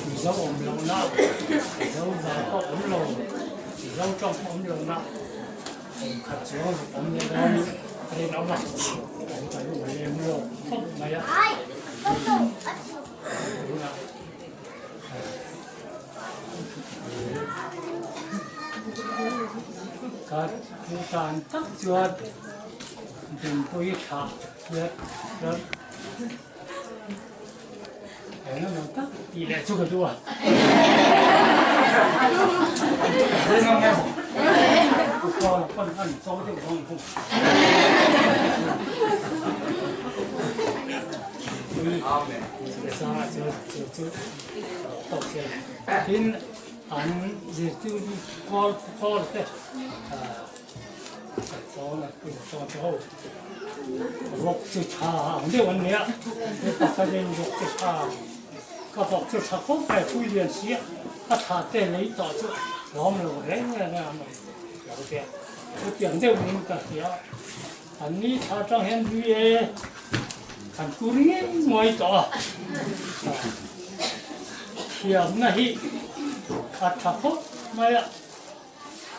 Mizo awm lohna, Mizo zai pawh awm lo, Mizo tawng pawh awm lohna khat chuang zuk awm leh dawn a rinawm a, kan u lem lo khawp mai a. Tunah Ka duhdan tak chuan Dinpui thlah hian chuan eng emaw tak tih leh chu ka duh a. Tin an zirtirtu kawl kawl te vawk chi tha ang deuh an nia pakhatin vawk chi tha ka vawk chu tha khawp mai pui lian si a a tha te lei tawh chu lawm lo reng reng a lo tia chutiang deuh in ka hria an ni thla atang hian lui e kan tur ngei nguai tawh a thiamna hi a tha khawp mai a.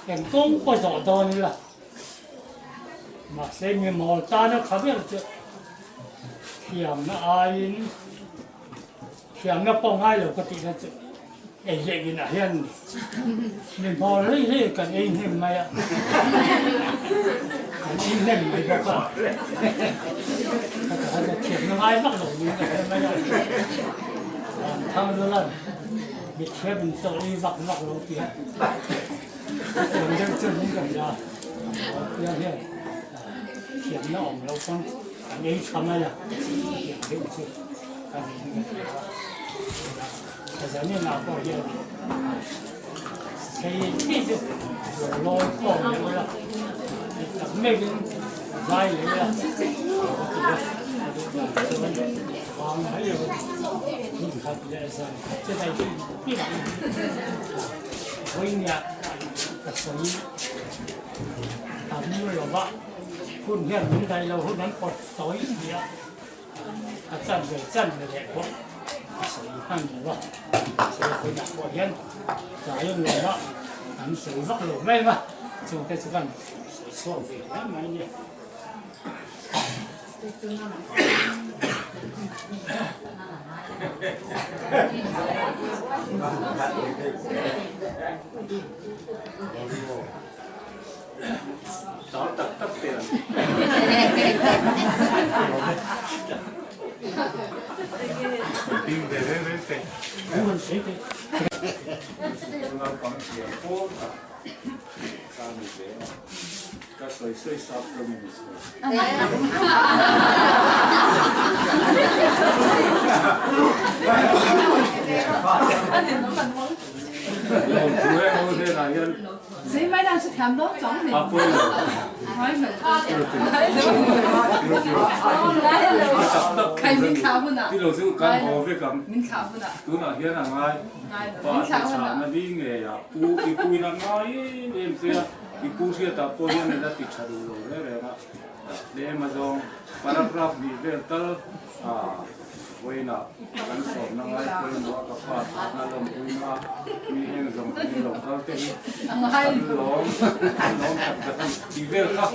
Eng kawng pawh zawh dawn ila, mahse mi mawl tana tha ber chu thiamna aiin thiamna pawh ngai lo ka tihna chu ei leh inah hian mi mawl hlei hlei kan ei hnem mai a, kan ei hnem mai bawk a, thiamna ngai vak lo niin ka hre mai a, thang lulan. Mithiam in chaw ei vak vak lo ti a, thiam deuh chu min kan la tia hian thiamna awm lo pawn kan ei tha mai a, thiam deuh chu ka ni in ka hria a, ka zanin ah pawh hian thei thei chu lo lawi khawm leh ula tak meuhin zai leh ila ka ti a, ka duh dan chuan vang mai lo hun khat leh zan. Hun hian min dai lo hun an pawt tawi nia a chan ve chan ve leh pawh a sawi hman lo a sawi hunah pawh hian tlai an lawm a an sawi vak lo mai a chungte chu kan sawi chhuak ve mai mai nia. Ka sawi sawi sap rawng in i sawi. Tunah hian a ngai pa te chhahna ding ngei ah pu i puina ngai em em che a. I pu hriatah pawh hian ila ti tha duh lo reng reng a, tlem a zawng paragraph hnih vel tal a vawiinah kan sawmna ngai pawimawh a ka pa thatna lawmpuina a mi heng zawng hi lo kal te hi kan lawm kan lawm tak tak a ni tih vel kha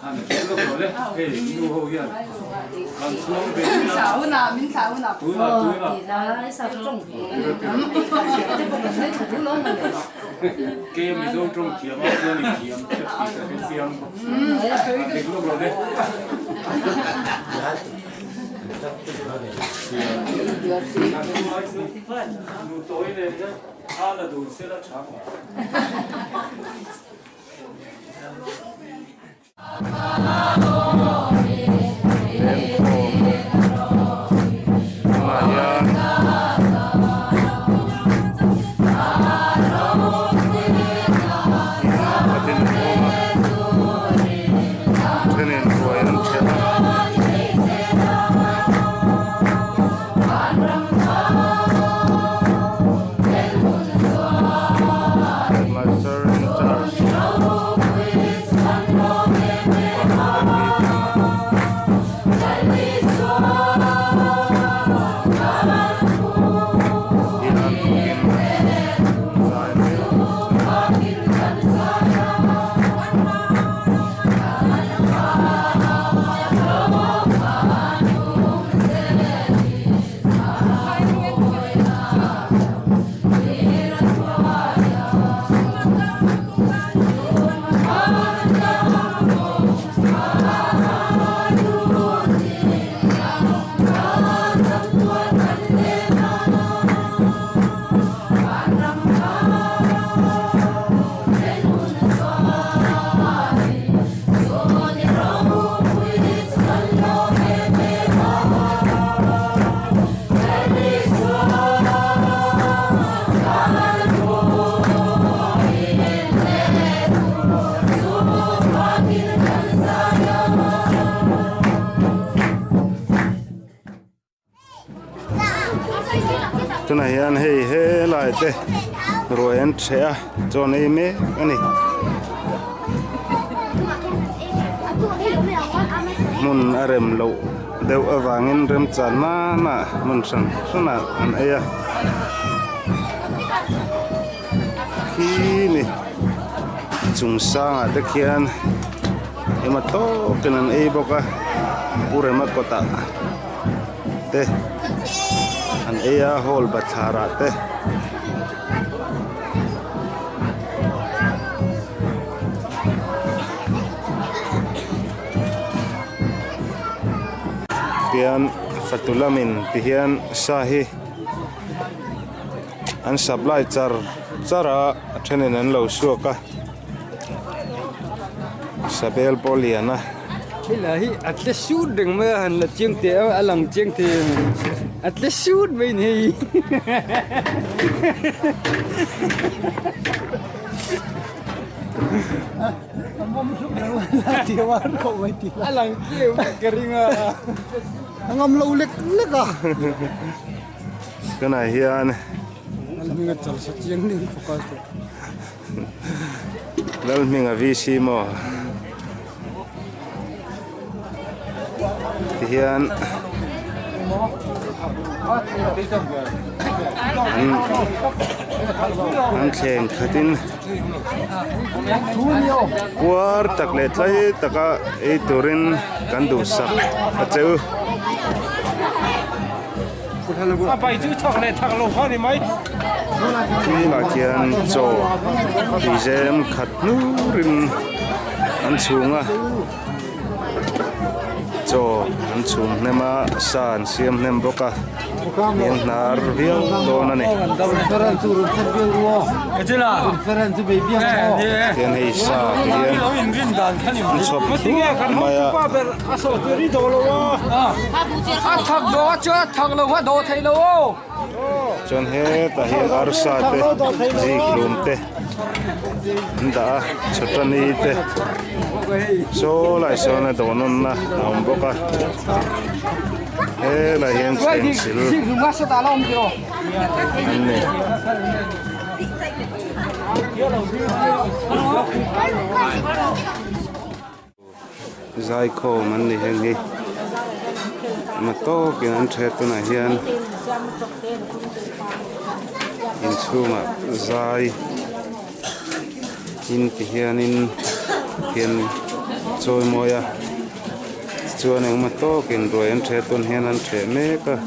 han hrilh lawk lo le hei nu ho hian kan chhuang ve ila tunah tunah Ke Mizo tawng thiam ah chuan i thiam tep tih ka hre chiang bawk si. A dik lawk lo le. Nu tawi nen hian thla la dun se la tha ang. Tunah hian in khatin an awm a thenin ruai an ṭhelh a. hian hei helai te ruai an ṭheh a chaw an ei mek a ni. Hmun a rem loh deuh avangin remchan nana hmun hran hranah an ei a. Khi ni chung sangah te khian ema tawkin an ei bawk a pu rema kawtah te an ei a hall bathlar ah te. Tian fatu lamin ti hian sa hi an supply char char a a thenin an lo suak a sabel pawh a lian a. Hei lah hi a tle sut reng mai a han la chiang teh a a lang chiang thei em a tle sut mai a ni hei. A lang chiang mai ka ring a. A ngam lo lek lek a. Tunah hian Lalhminga VC maw tihian an thleng khatin puar tak leh tlai taka ei turin kan duhsak a che u. Tunah khian chaw tuizem khat hnurin an chhung a chaw an chhum hnem a sa an siam hnem bawk a in hnar viau dawn a ni tihian hei sa te hian an chhawp thluah mai a. Chuan hetah hian arsa te zikhlum te an dah a chawtani te saw lai sawn a dawh nawnna a awm bawk a helai hian thlengsil an nei. Zaikhawm an ni heng hi ama tawkin an then tunah hian inchhungah zai in ti hianin hian chawi mawi a tichuan engemaw tawkin ruai an then tawn hian an theh mek a.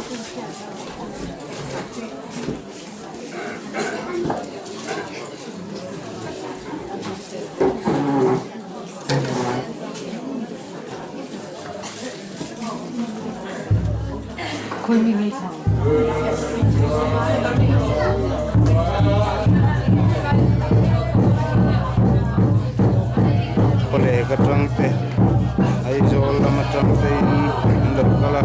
Khawlek atang te Aizawl lam atang te in an lo kal a.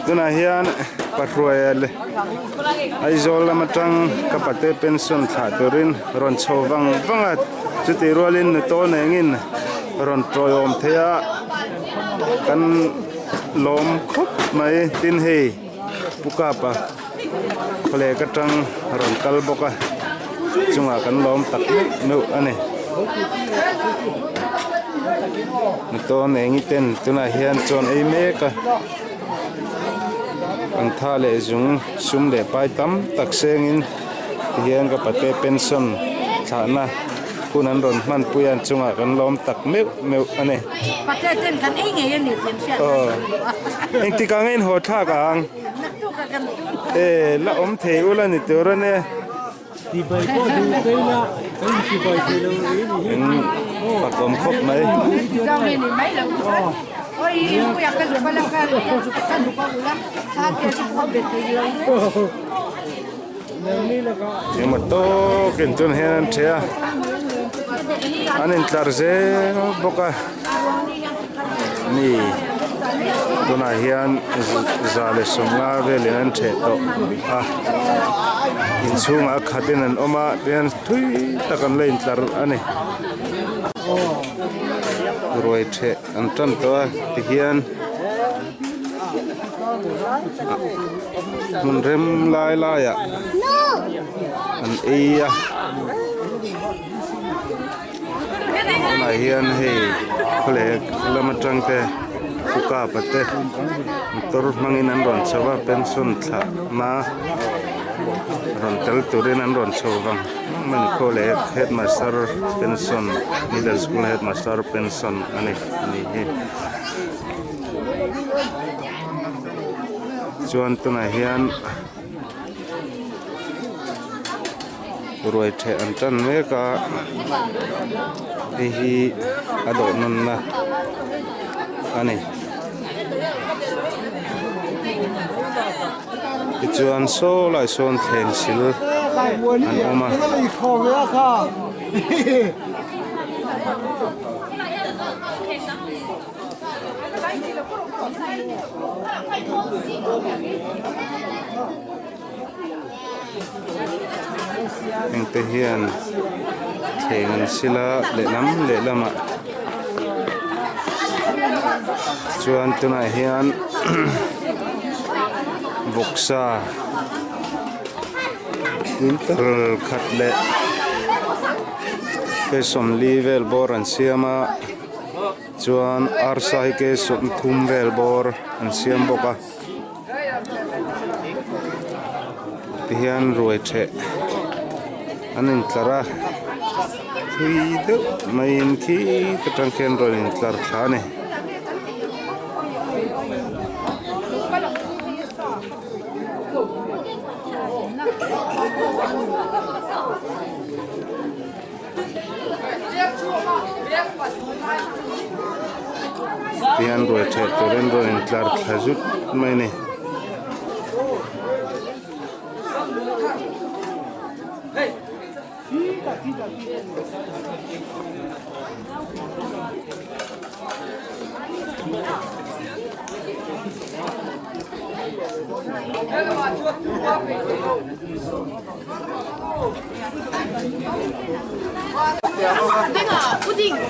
Tunah hian Pahruaia leh Aizawl lam atang ka pate pension thlah turin rawn chho vang vang a, chutih rualin nu tawn engin rawn tawiawm thei a, kan lawm khawp mai. Tin hei Pu Kapa khawlek atang rawn kal bawk a, chungah kan lawm tak meuh meuh a ni. Nu tawn engi ten tunah hian chuan ei mek a. An tha leh zung sum leh pai tam tak sengin tihian ka pate pension thlahna hun an rawn hman pui a an chungah kan lawm tak meuh meuh a ni. Pate ten kan ei ngei a ni tih an hriat Aw engtikah nge in haw thlak ang? Naktuk ah kan tum. E la awm thei ula ni tur a nia. Chibai pawh duh phei la, kan inchibai thei lo rih ni hi. In fak awm khawp mai. Engemaw tawkin chuan hian an ṭhe a, an intlar zel bawk a. Mi tunah hian 150 velin an ṭheh tawh a inchhungah a khatin an awm a tihian thui tak an la intlar a ni ruai ṭheh an ṭan tawh a tihian hmun rem lai laiah an ei a. Tunah hian hei khawleh lam atang te kukapa te motor hmangin an rawn chho a pension thlah hma rawn tel turin an rawn chho vang vang a ni khawleh headmaster pension middle school headmaster pension a ni ni hi chuan tunah hian. Ruai ṭheh an ṭan mek a hei hi a dawh nawnna a ni tichuan saw lai sawn thleng sil an awm a. Hengte hian thleng an sil a lehlam lehlamah chuan tunah hian vawksa quintal khat leh ke sawmli vel bawr an siam a chuan arsa hi ke sawmthum vel bawr an siam bawk a. Tihian ruai ṭheh an intlar a thui deuh maiin khi ta ṭang khian rawn intlar thla a ni. Tihian ruai ṭheh turin rawn intlar thla zut mai a ni.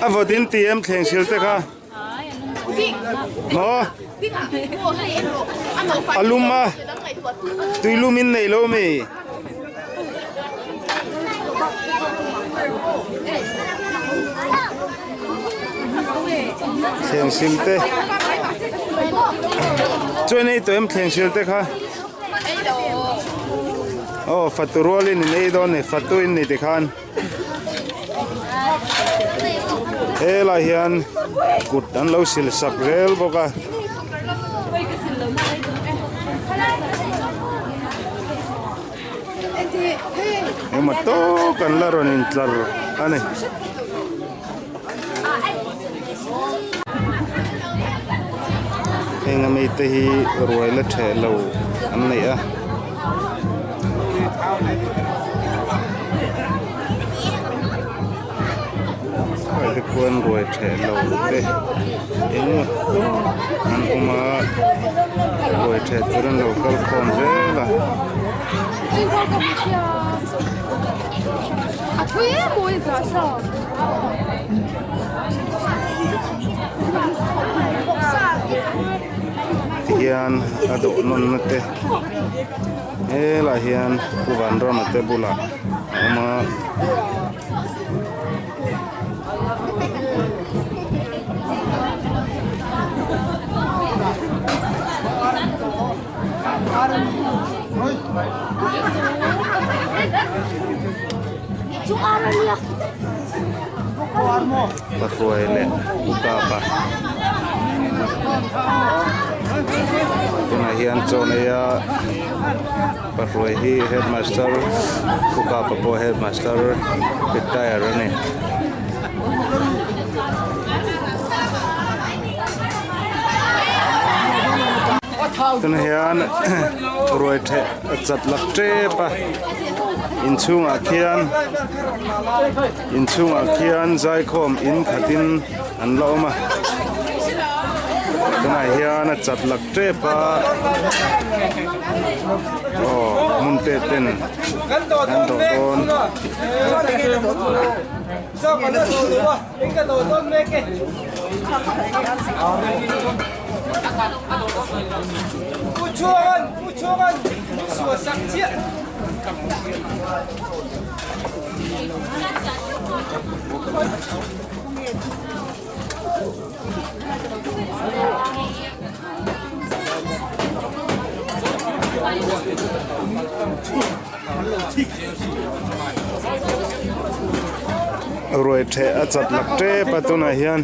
A vawt in ti em thleng sil te kha maw a lum a tui lum in nei lo mi thleng sil te chuan ei tawh em thleng sil te kha. Aw fatu rualin in ei dawn ni fatu in ni tikhan helai hian kut an lo sil sak zel bawk a. Engmaw tawk an la rawn intlar a ni. Heng ami te hi ruai la ṭheh lo an neih a. te khuan ruai theh lo te engemaw an awm a ruai theh tur an lo kal khawm zel a. Tihian a dawh nawn na te helaiah hian Pu Vanrama te bulah a awm a. Pathuai leh Ukapa tunah hian chaw nei a Pathuai hi headmaster Ukapa pawh headmaster retire a ni. Tunah hian ruai theh a chat lak tep a inchhungah khian inchhungah khian zaikhawm in khatin an la awm a tunah hian a chat lak tep a aw hmun te ten an dawh dawn. Ruai theh a chat lak tep a tunah hian.